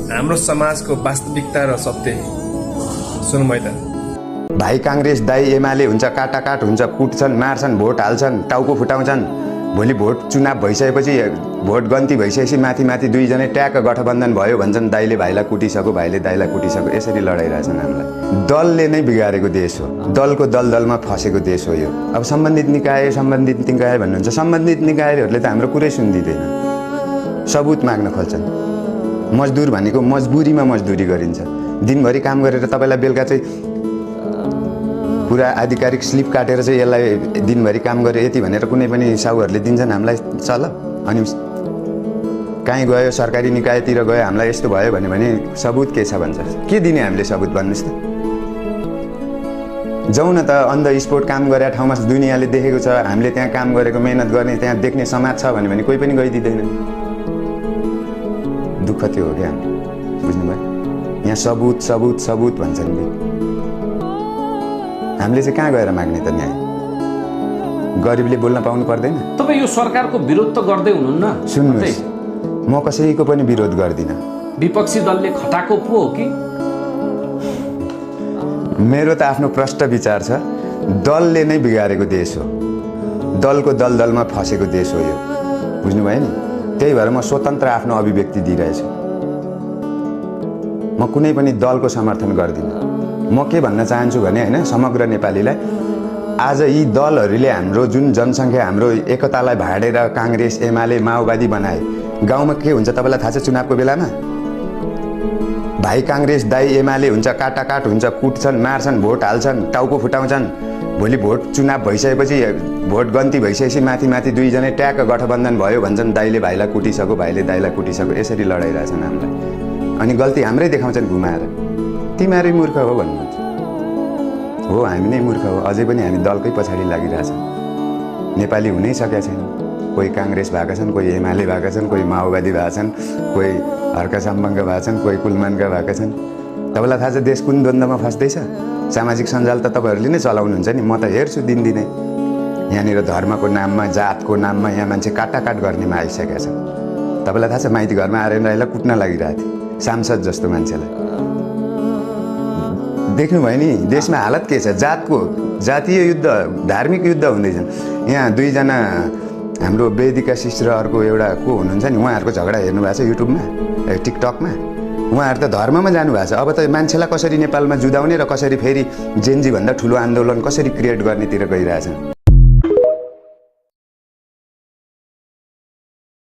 हाम्रो समाजको वास्तविकता र सत्य सुनौँ है त। भाइ काङ्ग्रेस दाइ एमाले हुन्छ, काटाकाट हुन्छ, कुट्छन्, मार्छन्, भोट हाल्छन्, टाउको फुटाउँछन्। भोलि भोट चुनाव भइसकेपछि, भोट गन्ती भइसकेपछि माथि माथि दुईजनै ट्याक्क गठबन्धन भयो भन्छन्। दाइले भाइलाई कुटिसक्यो, भाइले दाइलाई कुटिसक्यो, यसरी लडाइरहेछन् हामीलाई। दलले नै बिगारेको देश हो, दलको दलदलमा फसेको देश हो यो। अब सम्बन्धित निकाय भन्नुहुन्छ, सम्बन्धित निकायहरूले त हाम्रो कुरै सुनिदिँदैन, सबुत माग्न खोज्छन्। मजदुर भनेको मजबुरीमा मजदुरी गरिन्छ। दिनभरि काम गरेर तपाईँलाई बेलुका चाहिँ पुरा आधिकारिक स्लिप काटेर चाहिँ यसलाई दिनभरि काम गरे यति भनेर कुनै पनि साहुहरूले दिन्छन् हामीलाई चल। अनि कहीँ गयो सरकारी निकायतिर गयो हामीलाई यस्तो भयो भने सबुत के छ भन्छ। के दिने हामीले सबुत भन्नुहोस् त। जाउँ न त, अन द स्पोट काम गरेर ठाउँमा दुनियाँले देखेको छ, हामीले त्यहाँ काम गरेको मेहनत गर्ने त्यहाँ देख्ने समाज छ भने कोही पनि गइदिँदैन। दुःख त्यो हो क्या हाम्रो, बुझ्नुभयो। यहाँ सबुत सबुत सबुत भन्छन् कि हामीले चाहिँ कहाँ गएर माग्ने त न्याय? गरिबले बोल्न पाउनु पर्दैन? तपाईँ यो सरकारको विरोध त गर्दै हुनुहुन्न? सुन्नुहोस्, म कसैको पनि विरोध गर्दिनँ। विपक्षी दलले खटाएको पो हो कि? मेरो त आफ्नो प्रष्ट विचार छ, दलले नै बिगारेको देश हो, दलको दलदलमा फसेको देश हो यो, बुझ्नुभयो नि। त्यही भएर म स्वतन्त्र आफ्नो अभिव्यक्ति दिइरहेछु। म कुनै पनि दलको समर्थन गर्दिनँ। म के भन्न चाहन्छु भने होइन, समग्र नेपालीलाई, आज यी दलहरूले हाम्रो जुन जनसङ्ख्या, हाम्रो एकतालाई भाडेर काङ्ग्रेस एमाले माओवादी बनाए। गाउँमा के हुन्छ तपाईँलाई थाहा छ? चुनावको बेलामा भाइ काङ्ग्रेस दाइ एमाले हुन्छ, काटाकाट हुन्छ, कुट्छन्, मार्छन्, भोट हाल्छन्, टाउको फुटाउँछन्। भोलि भोट चुनाव भइसकेपछि, भोट गन्ती भइसकेपछि माथि माथि दुईजनै ट्याक्क गठबन्धन भयो भन्छन्। दाइले भाइलाई कुटिसक्यो, भाइले दाइलाई कुटिसक्यो, यसरी लडाइरहेछन् हामीलाई। अनि गल्ती हाम्रै देखाउँछन् घुमाएर। तिमीहरू मूर्ख हो भन्नुहुन्छ। हो, हामी नै मूर्ख हो, अझै पनि हामी दलकै पछाडि लागिरहेछौँ। नेपाली हुनै सकेका छैन। कोही काङ्ग्रेस भएका छन्, कोही एमाले भएका छन्, कोही माओवादी भएका छन्, कोही हर्का साम्बाङका भएका छन्, कोही कुलमानका भएका छन्। तपाईँलाई थाहा छ देश कुन द्वन्द्वमा फस्दैछ? सामाजिक सञ्जाल त तपाईँहरूले नै चलाउनुहुन्छ नि, म त हेर्छु दिनदिनै। यहाँनिर धर्मको नाममा, जातको नाममा यहाँ मान्छे काटाकाट गर्नेमा आइसकेका छन्। तपाईँलाई थाहा छ माइती घरमा आर्यन राईलाई कुट्न लागिरहेको थियो, सांसद जस्तो मान्छेलाई। देख्नुभयो नि देशमा हालत के छ? जातीय युद्ध, धार्मिक युद्ध हुँदैछन्। यहाँ दुईजना हाम्रो वेदिका शिष्य र अर्को एउटा को हुनुहुन्छ नि, उहाँहरूको झगडा हेर्नु भएको छ युट्युबमा, टिकटकमा। उहाँहरू त धर्ममा जानुभएको छ। अब त मान्छेलाई कसरी नेपालमा जुदाउने र कसरी फेरि जेनजी भन्दा ठुलो आन्दोलन कसरी क्रिएट गर्नेतिर गइरहेछन्।